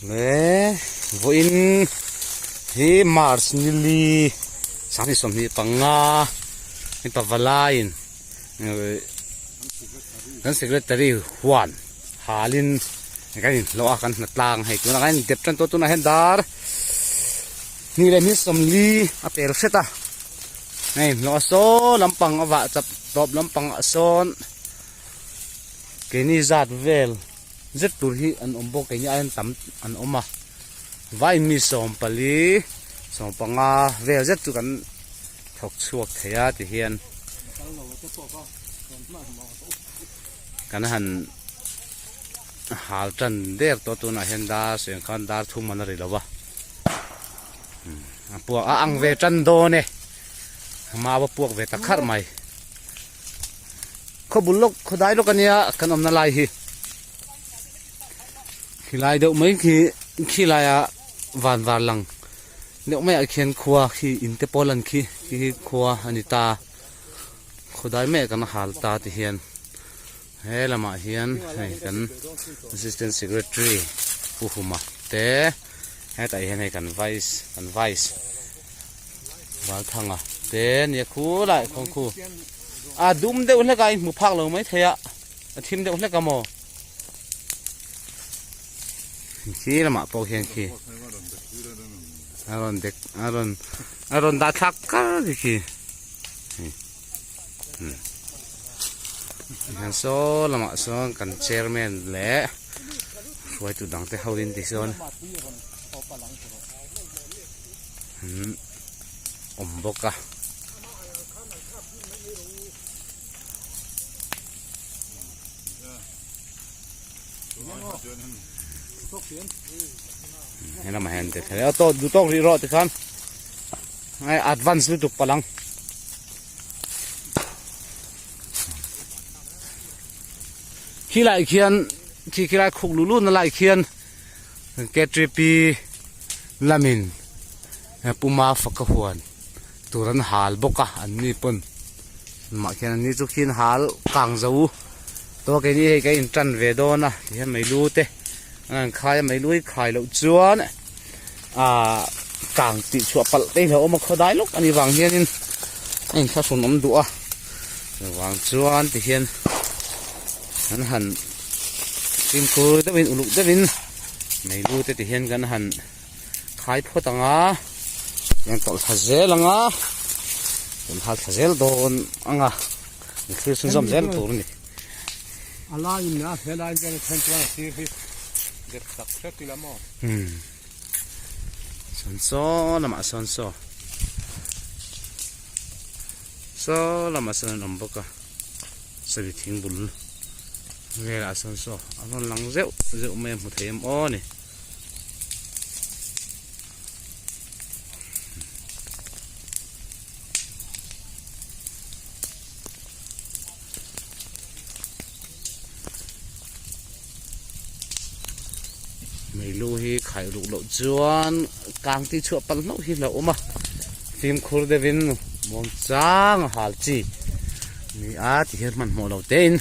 Le vawiin hi March nili 2025 ni pavalaiin kan secretary huan halin kan inhlawh a kan hna tlang hei tunah kan indep tan tawh tunah hian dar hnih leh hnih sawmli a pel hret a hei inhlawh a saw lampang a vah chap tawp lampang ah sawn keini zat vel. Zet tur hi an awm bawk keini aiin tam an awm a vai mi 14 15 vel zet chu kan thawk chhuak thei a ti hian kan han hal tan der tawh tunah hian dar sawi ang khan dar thum an a ri lo va a puak a ang ve tan dawn e mau a puak ve ta kharh mai. Khaw bul lawk khaw dai lawk ania kan awmna lai hi khilai deuh mai khi khilaia van var lang deuh maiah khian khua khi in te pawh a lan khi khi hi khua a ni ta khaw dai maiah kan hal ta ti hian he lamah hian hei kan assistant secretary Pu Huma te hetah hian hei kan vice kan vice. Valthanga te nia khulai khawn khu a dum deuh hlek a i hmu phak lo mai thei a a thim deuh hlek a maw khi lamah pawh khian khi a rawn dek a rawn a rawn dah thlak kar a ni khi hian saw lamah sawn kan chairman leh hruaitu dangte ho in ti sawn. An awm bawk a. He lamah hian te thei a tawh duh tawk rih rawh tikhan ai advance lutuk palh ang. Khilai khian khi khilai khuk luh luhna lai khian. Ktp lamin Puma faka huan tur an hal bawk a an ni pawn mah khian an ni chu khian hal kang zo tawh keini hei ka in tan ve dawn a ti hian meilu te an han khai a meilu hi khai loh chuan ahh kang tih chhuah palh te hi a awm a khaw dai lawk a nih vang hianin a inthlahrun awm duh a chuvang chuan ti hian an han. Fimkhur deuhin uluk deuhin meilu te ti hian kan han khai phawt ang a kan tawlh thla zel ang a kan hal thla zel dawn ang a an thlir chhunzawm zel tur a ni. A laiin a helai hian a then chuan a sir hi dep tak hret ila maw. Umm sawn saw lamah sawn saw saw lamah sawn an awm bawk a. Sawi thing bul velah sawn saw a rawn lang zeuh zeuh mai a hmu thei em aw ni. Meilu hi khaih ruk loh chuan kang tih chhuah palh hlauh hi hlauhawm a fimkhur deuhin muangchang a hal chi ni a ti hian hmanhmawh lo tein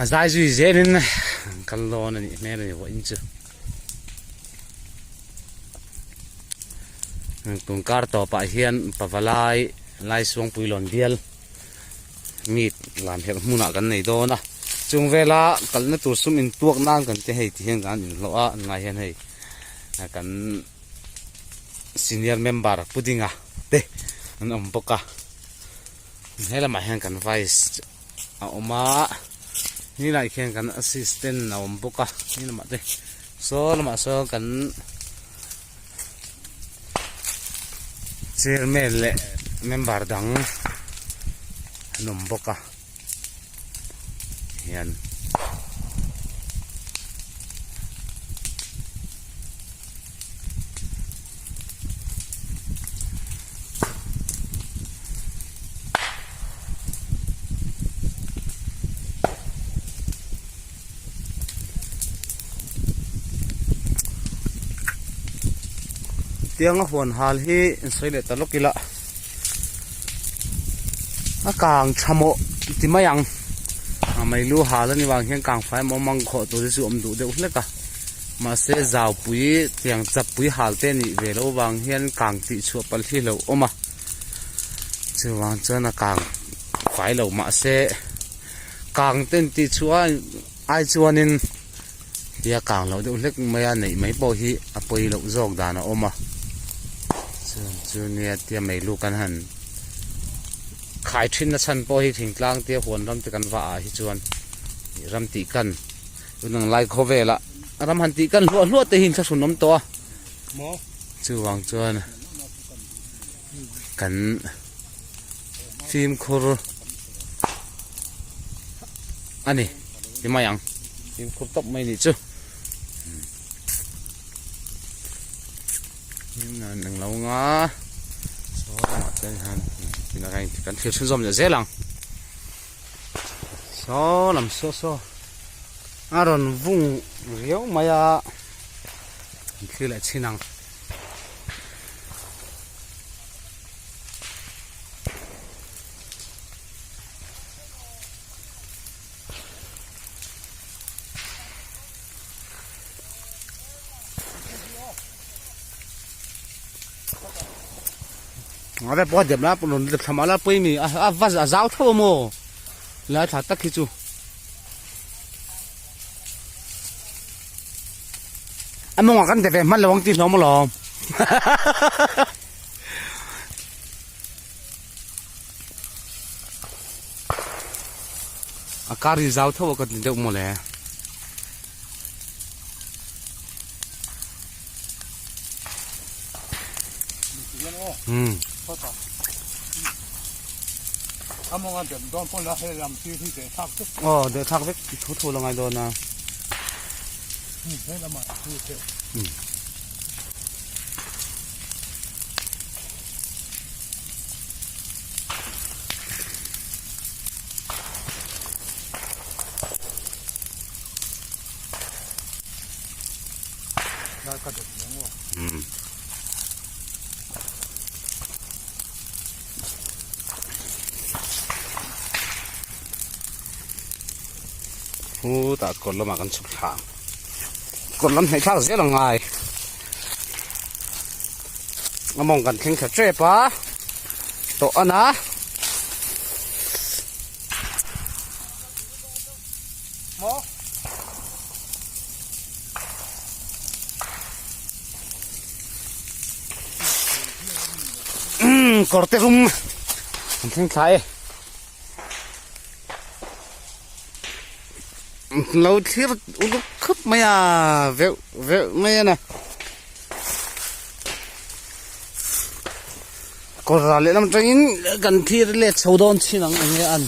a zai zui zelin an kal dawn a nih hmel a ni vawiin chu tun kar tawpah hian pavalai Laisuangpui lawn bial. Meet lan herh hmunah kan nei dawn a chung vela kalna tur sum intuak nan kan ti hei ti hian kan inhlawh a tunah hian hei kan senior member pudinga te an awm bawk a he lamah hian kan vice a awm a helaiah khian kan assistant a awm bawk a he lamah te saw lamah sawn kan chairman leh member dang an awm bawk a hian Tianga huan hal hi in sawi leh ta lawk ila a kang tha mawh ti mai ang a meilu hal a ni vang hian kang fai maw mangkhawh tur hi chu awm duh deuh hlek a. Mahse zaupui tiang chapui hal te nih ve loh vang hian kang tih chhuah palh hi a lo awm a chuvang chuan a kang fai lo mahse kang te an tih chhuah ai chuanin tia kang loh deuh hlek mai a neih mai pawh hi a pawi loh zawk dan a awm a chuan chu nia tia mei lu kan han khai thin na chhan pawh hi thingtlang te huan ram te kan vah ah hi chuan ram tih kan Tunang lai khawvelah ram han tih kan hluah hluah te hi inthlahrun awm tawh a, chuvang chuan kan fimkhur a ni ti mai ang fimkhur tawp mai nih chu eng lo nga saw lamah chuan hian kan thlir chhunzawm leh zel ang. Saw lam saw saw a rawn vung riau mai a an thlir leh chhin ang. Ave pawh dep la rawn dep thla mah la pawi mi a va a zau tho a maw lai thla tak hi chu. A mawngah kan dep ve hman lo ang tih hlawm alawm. A kar hi zau tho a ka ti deuh mawle. Aw deh thlak vek thu thu la ngai dawn a. Khutah kawr lamah kan chhuk thla ang kawr lam hnaih thlak zel a ngai a mawng kan thleng thla tep a tawh a na. Kawr te rum an thleng thla e lo thlir uluk khawp mai a veuh veuh mai a ni kawr ral lehlam atangin kan thlir let chho dawn chin ang enge an.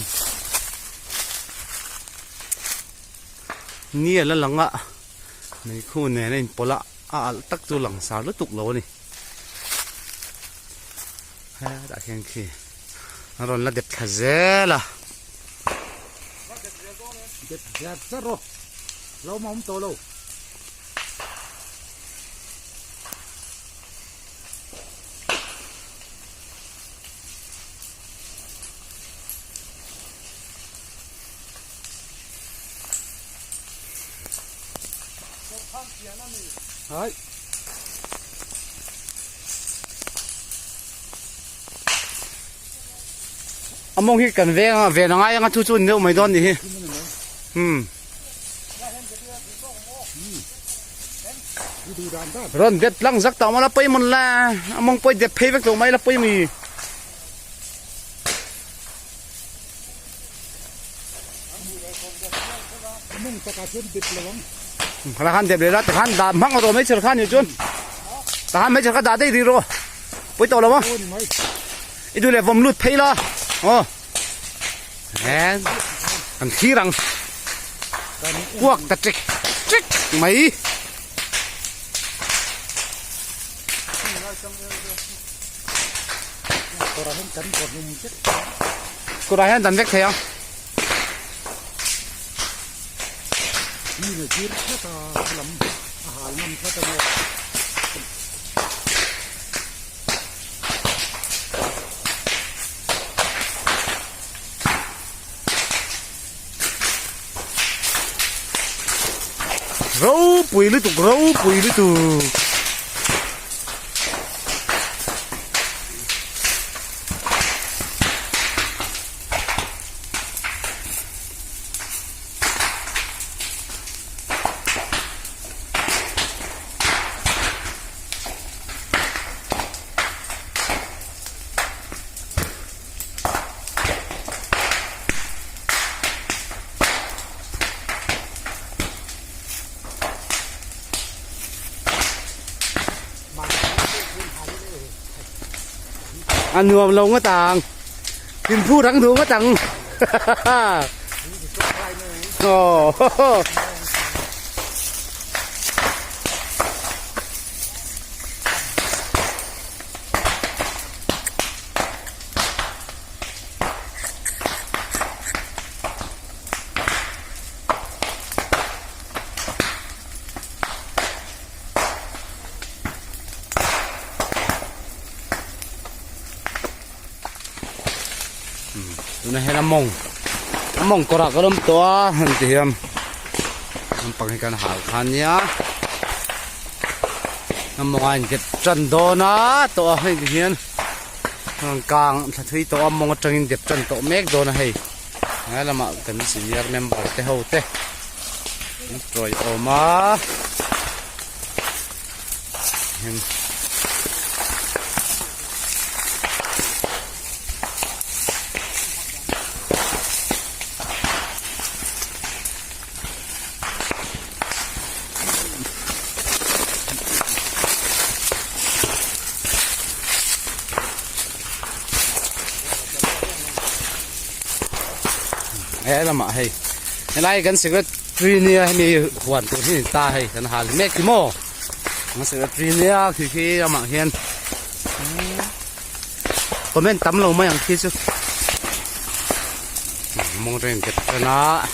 Ni a la lang a, meikhu nen a inpawlh a, a alh tak chu langsar lutuk lo a ni. Hetah khian khi a rawn la dep thla zel a. Dep zar zar rawh, lo awm awm tawh lo. A mawng hi kan veng a ven a ngai anga chu chu an deuh mai dawn nih hi umm rawn dep tlang zak tah mawla pawi mawn la a mawng pawi dep phei vek tawh mai la pawi mi. Khala khan dep leh la tikhan dah hmang rawh mai chher khan nih chuan takhan mai chher kha dah daih rih rawh pawi tawh lo ang i duh leh vawm lut phei la aw he kan thlir ang kuak ta ṭek ṭek mai. Kawrah hian dan vek thei ang. Ropui lutuk ropui lutuk. A nuam lo ngawt ang thinphu rang duh ngawt ang aw Tunah hian a mawng a mawng kawrah ka lawm tawh a han ti hian naupang hi kan hal kha ania a mawng a inket tan dawn a tawh a hei ti hian kang thla thui tawh a mawng atangin dep tan tawh mek dawn a hei He lamah kan senior member te ho te an tawi awm a He lamah hei helai kan secretary nia hemi huan tur hi ni ta hei kan hal mek hi maw kan secretary nia khi khi lamah hian comment tam lo mai ang khi chu mawng reng ket tan a.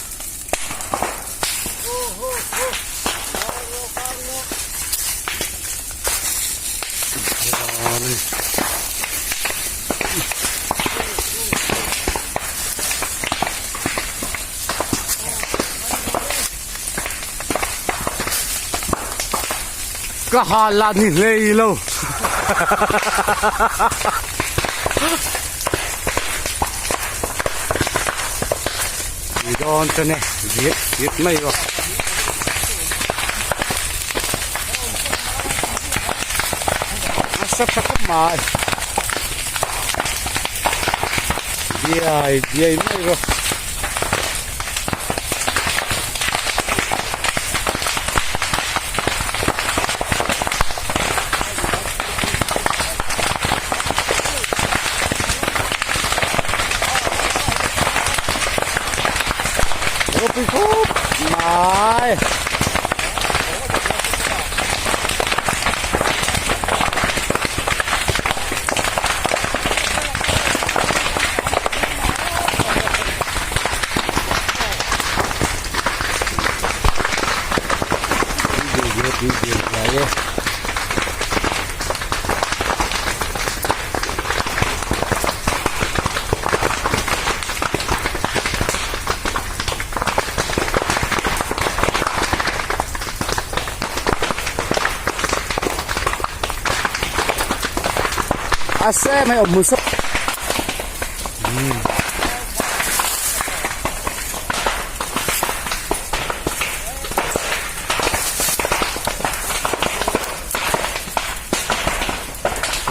Ka hal lah ni hlei lo. Ni dawn chuan e zir zir mai rawh. A sa tha khawp mai. Diai diai mai rawh. Ropui khawp mai. A xe mày ở một số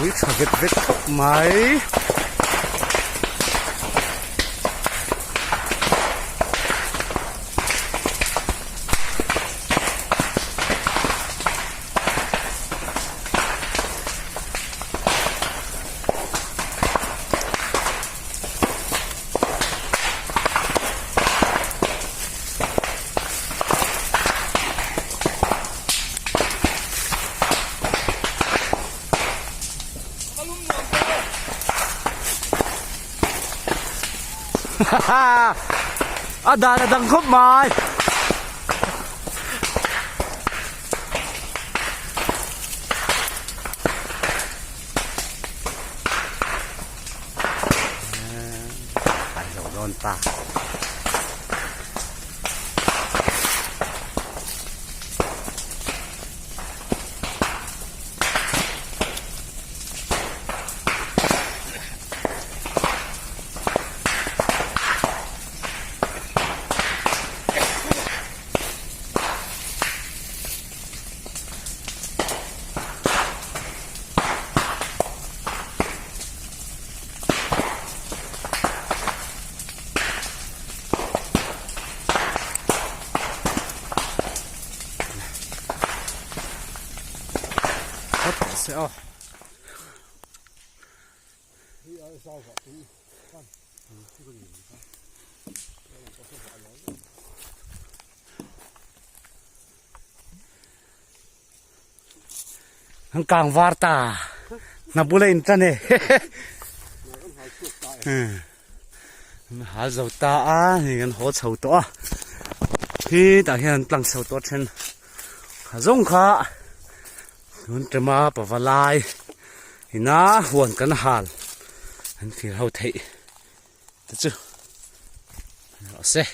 Ui tha vet vet khawp mai. A dan a dang khawp mai. Ai zo dawn ta. se aw. An kang var ta hna bula in tan e an hal zo ta a hei kan haw chho tawh a khi tah hian an tlang chho tawh a then a zawng kha tun tema pavalai ina huan kan hal an thlir ho theih te chu rawh se.